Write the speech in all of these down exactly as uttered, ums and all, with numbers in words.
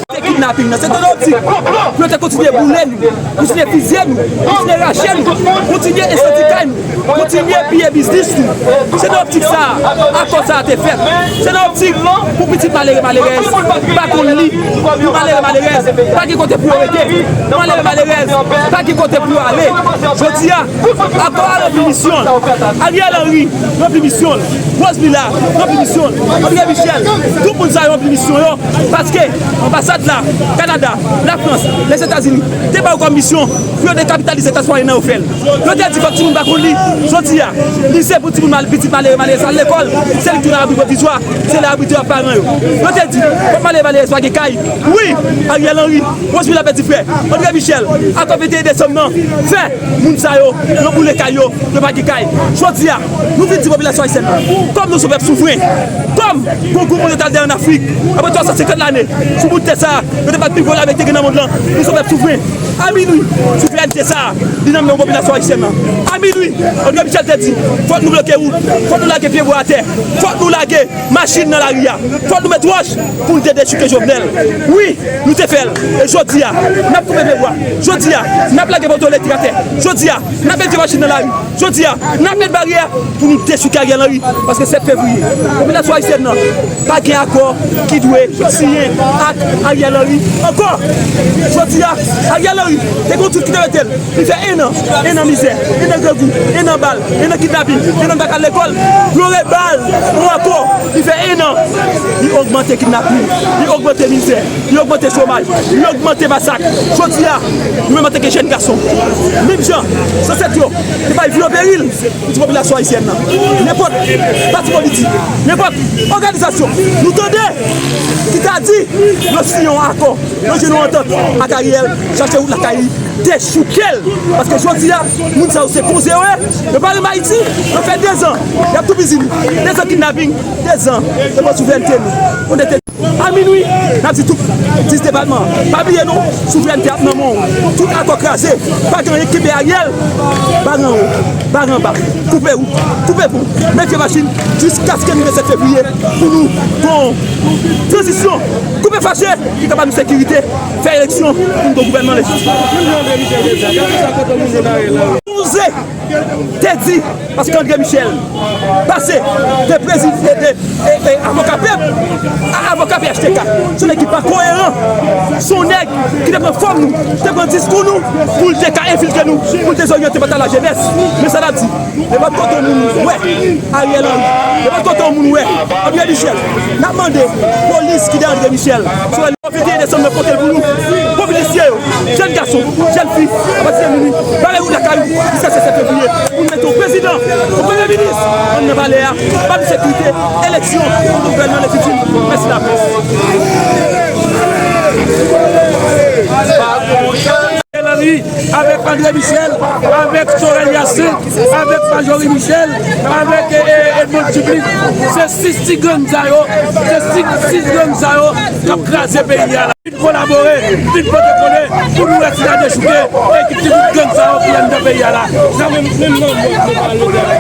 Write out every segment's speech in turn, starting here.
Te kidnaping nan, se te nan optik pou yo te kontinye boule nou, kontinye fizye nou, kontinye rache nou, kontinye ensandi kay nou, kontinye piye biznis nou. Se nan optik sa a, akò sa a te fèt. Se nan optik pou pitit malere malerèz pa konn li, pou malere malerèz pa gen kote pou yo rete, pou malere malerèz pa gen kote pou yo ale. Jodi a, akò a ranpli misyon l. Ariel Henry ranpli misyon l. Rose Mila ranpli misyon l. André Michel, tout moun sa yo ranpli misyon yo. Paske anbasad la, Kanada, Lafrans, Lèzetazini te ba yo kòm misyon pou yo dekapitalize klas mwayèn nan, yo fè l. Yo te di fòk timoun pa konn li. Jodi a, li se pou timoun mal, pitit malere malerèz al lekòl. Se li ki nan abri pwovizwa, se la abri de paran yo. Yo te di fòk malere malerèz pa gen kay. Wi, Ariel Henry, Rose Mila pèdi frè, André Michel, akò venteyen desanm nan fè moun sa yo, yo boule kay yo, yo pa gen kay. Jodi a, nou vin di popilasyon ayisyèn nan, kòm nou se yon pèp souvren, kòm gwo gwo mondyal te al dèyè ann Afrik, apre twa san senkant lane, sou bout tè sa a, yo te bat pi gwo lame ki te gen nan mond lan, nou se yon pèp souvren. A minwi, souvrènte sa a, li nan men popilasyon ayisyèn nan. A minwi, André Michel te di, fòk nou bloke wout, fòk nou lage pyebwa atè, fòk nou lage machin nan lari a. Fòk nou met wòch pou nou te dechouke Jovenel. Wi, nou te fè l. E jodi a, n ap koupe pyebwa. Jodi a, n ap lage poto elektrik atè. Jodi a, n ap met vye machin nan lari. Jodi a, n ap met baryè pou nou dechouke Ariel Henry. Paske sèt fevriye, popilasyon ayisyèn nan pa gen akò ki dwe siyen ak Ariel Henry ankò. Jodi a, Ariel Henry te gen yon tout ki te rete l. Li fè en an, en an mizè, en an grangou, en an bal, en an kidnaping, en an pa ka al lekòl. Yo rebal nou ankò. Li fè en an. Li ogmante kidnaping, li ogmante mizè, li ogmante chomaj, li ogmante masak. Jodi a, nou menm antanke jèn gason, menm jan zansèt yo te bay vi yo peril pou ti popilasyon ayisyèn nan, nenpòt pati politik, nenpòt òganizasyon nou tande ki ta di yo siyen yon akò, yo jwenn yon antant ak Ariel, chache wout lakay li, dechouke l. Paske jodi a, moun sa yo se konze yo ye. Yo pa renmen Ayiti. Yo fè dezan y ap toupizi nou. Dezan kidnaping. Dezan yo pran souvrènte nou. Onète nou. A minwi, n ap di tout dis depatman, pa bliye non, souvrènte ap nan men w. Tout akò kraze. Pa gen anyen ki kenbe Ariel. Baran wo, baran ba. Koupe wout, koupe pon, met vye machin, jiskaske nou gen sèt fevriye pou nou gen yon tranzisyon. Koupe fache, ki ka ba nou sekirite, fè eleksyon pou nou gen yon gouvènman lejitim. Konze te di, paske André Michel pase de prezid-, de, de, de avoka pèp a avoka P H T K. Se yon nèg ki pa koyeran. Se yon nèg ki te pran fòm nou, te pran diskou nou, pou l te ka enfiltre nou, pou l te zoryante batay lajenès. Men sa n ap di, nenpòt kote yon moun wè Ariel Henry, nenpòt kote yon moun wè André Michel, n ap mande polis ki dèyè André Michel, se yon venteyen desanm nan pote l pou nou. Popilisye yo, jèn gason, jèn fi, apati de minui, bare wout lakay ou, jiskaske sèt fevriye, pou n mete yon prezidan, yon premye minis, anndan palè a, ba nou sekirite, eleksyon, yon gouvènman lejitim. Mèsi laprès. Ariel Henry, avèk André Michel, avèk Sorel Hyacinthe, avèk Marjorie Michel, avèk, eh, eh, Edmonde Duplin. Se sis ti gang sa yo, se sis, sis gang sa yo k ap kraze peyi a la. Vin kolabore, vin pote kole pou nou resi la dechouke ekip ti bout gang sa yo ki anndan peyi a la. Nan men, menm nan mòd nou pa ale dèyè.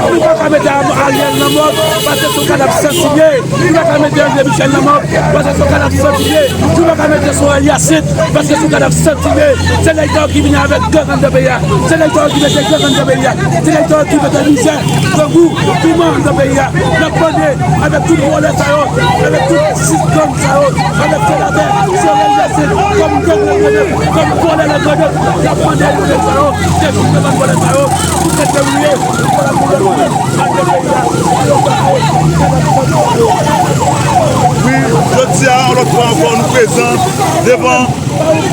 Nou pa ka mete Ariel nan mòg, paske se yon kadav santiye. Nou pa ka mete André Michel nan mòg, paske se yon kadav santiye. Nou pa ka mete Sorel Hyacinthe, paske se yon kadav santiye. Se nèg sa yo ki vini avèk gang anndan peyi a. Se nèg sa yo ki mete gang anndan peyi a. Se nèg sa yo ki mete mizè, grangou, piman anndan peyi a. N ap mande avèk tout vòlè sa yo, avèk tout sis gang sa yo, avèk senatè Sorel Hyacinthe kòm gang nan Grandans, kòm vòlè nan Grandans, n ap mande pou nèg sa yo dechouke bann vòlè sa yo, pou sèt fevriye, pou gouvènman an. Wi, yo Jodi a, yon lòt fwa ankò, nou prezan devan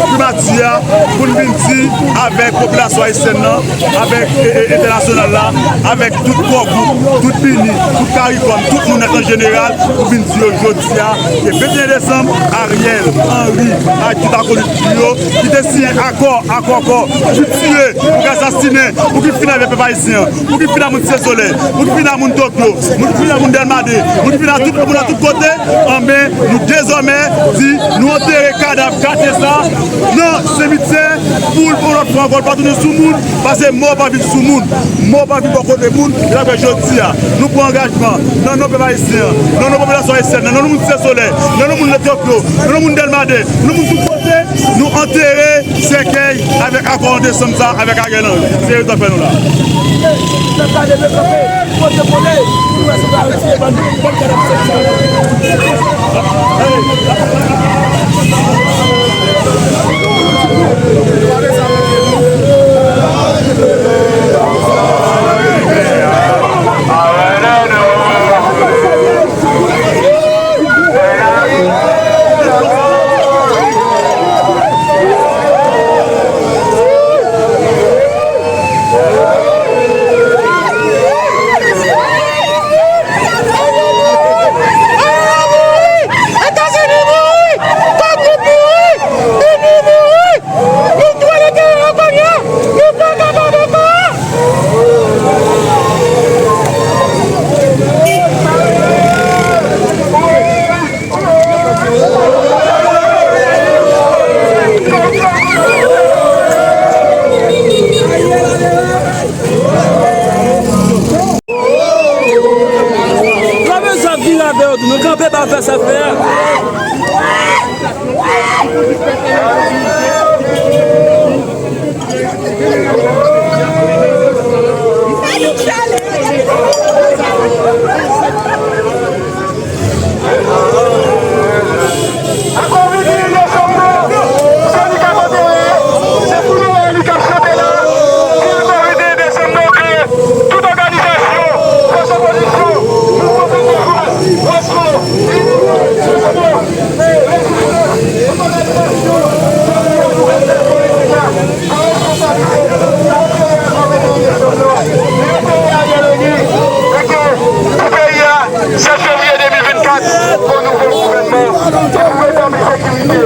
primati a pou n vin di avèk popilasyon ayisyèn nan, avèk, e, e, entènasyonal la, avèk tout Kògou, tout Bini, tout Karikòm, tout moun nèt an jeneral, pou vin di yo jodi a, se venteyen desanm, Ariel Henry ak tout akolit li yo ki te siyen akò, akò, akò, pou tiye, pou asasinen, pou ki fin avèk pèp ayisyen an. Pou ki fin a moun Site Solèy, pou ki fin a moun Tokyo, pou ki fin a moun Dèlma de, pou ki fin a tout moun nan tout kote, anben, nou dezòmè di nou antere kadav katye sa nan simityè pou l yon lòt fwa ankò l pa tounen sou moun, paske mò pa vin sou moun, mò pa vin bò kote moun, e sa fè jodi a, nou pran angajman nan non pèp ayisyen an, nan non popilasyon ayisyèn nan, nan non moun Site Solèy, nan non moun Tokyo, nan non moun Dèlma de, nan non moun tout kote, nou antere sèkèy avèk akò an desanm sa avèk Ariel Henry. Se rezon fè nou la. Pèp la leve kanpe, pote kole, pou nou wè si nou ka retire bann, bann kadav sèk sa yo. Lame sa vin avè yo tou, nou kanpe pa fè sa fè a. Akò venteyen desanm nan, se li k ap antere, se pou nou wè li k ap chante la. Se akò venteyen desanm nan ke tout òganizasyon, fòs opozisyon, mouvman pèp la, sèt fevriye de mil vennkat, pou nouvo gouvènman, pou retabli sekirite.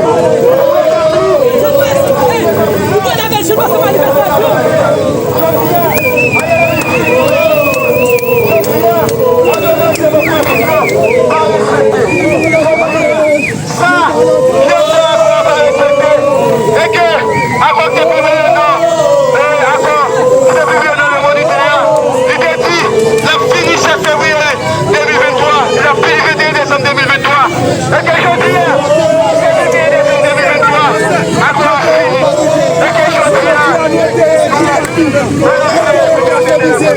Sa, yo fè akò a pa respekte. E ke akò ki te pibliye nan, e, akò ki te pibliye nan Le Moniteur a, li te di l ap fini sèt fevriye de mil venntwa, l ap fini venteyen desanm de mil venntwa. E ke jodi a, se venteyen desanm de mil venntwa, akò a fini. E ke jodi a,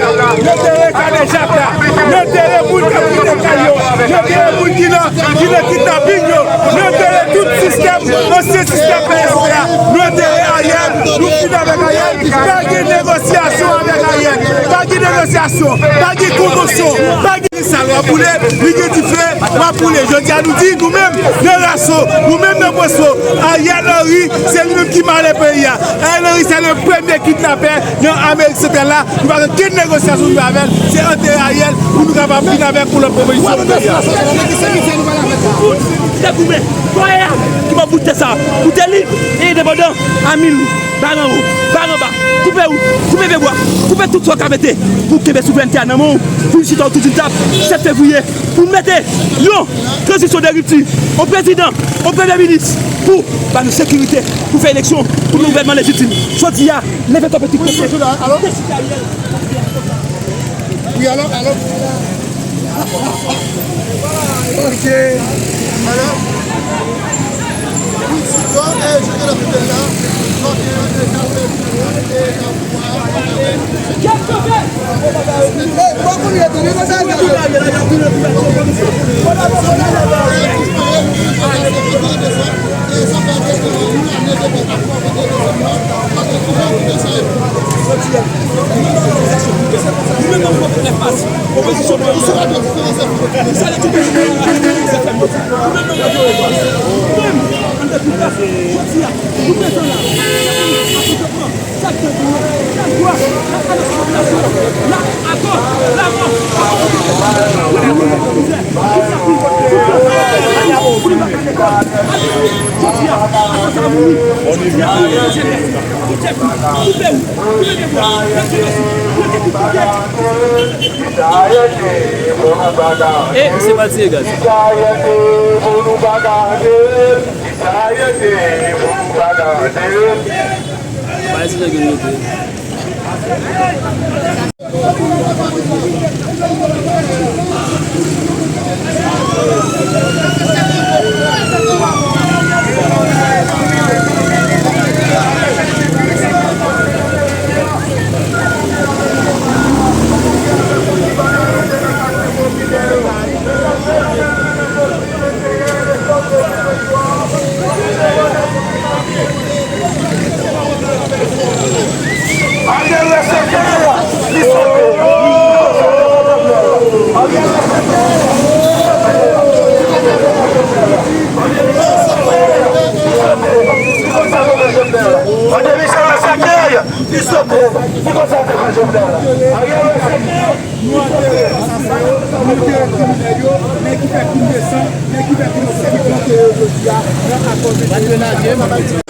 nou antere kadejak la, nou antere moun k ap kite kay yo, nou antere moun ki nan, ki nan kidnaping yo, nou antere tout sistèm, ansyen sistèm P S P a, nou antere Ariel, nou fini avèk Ariel, pa gen negosyasyon avèk Ariel, pa gen negosyasyon, pa gen konvansyon, pa gen sal w ap boule, li gen dife, w ap boule. Jodi a nou di nou menm nan Raso, nou menm nan Pweso, Ariel Henry, se li menm ki male peyi a. Ariel Henry se le premye kidnapè nan Amerik Santral la. Nou pa gen okenn negosyasyon nou fè avè l. Se antere Ariel pou nou kapab vin avèk yon lòt pwopozisyon pou peyi a. Te goumen, fwaye a, ki ba bout tè sa, pou te lib e endepandan, a mil, baran wo, baran ba, koupe wout, koupe pye bwa, koupe tout sa w ka mete pou kenbe souvrènte a nan men w, pou n chita otou di yon tab, sèt fevriye, pou n mete yon tranzisyon de ripti, yon prezidan, yon premye minis, pou ba nou sekirite, pou fè eleksyon, pou nou gouvènman lejitim. Jodi a, leve kanpe tout kote. Wi, alò, alò. Ok. Alò. Wi, si, bon, eh, je te la fidèle là. Ok, eh, eh, eh, eh, eh, Jodi a, nou prezan la, chak tan nou, chak jou, chak alòs popilasyon la, atò, la mò, pou nou pa ka lekòl, jodi a, atò sa mouri, jodi a, atò sa mouri, jodi a, atò sa mouri. E misye pa tire gaz. Bay ti nèg yo note. Ariel respekte, li sove. Ariel respekte, li sove. André Michel respekte, li sove. Li konsa te fè Jovenel. Ariel respekte. Nou antere asasè yo, nou antere kriminèl yo, nèg ki fè krim de san, nèg ki fè krim de san ki plante yo jodi a nan akò vennde.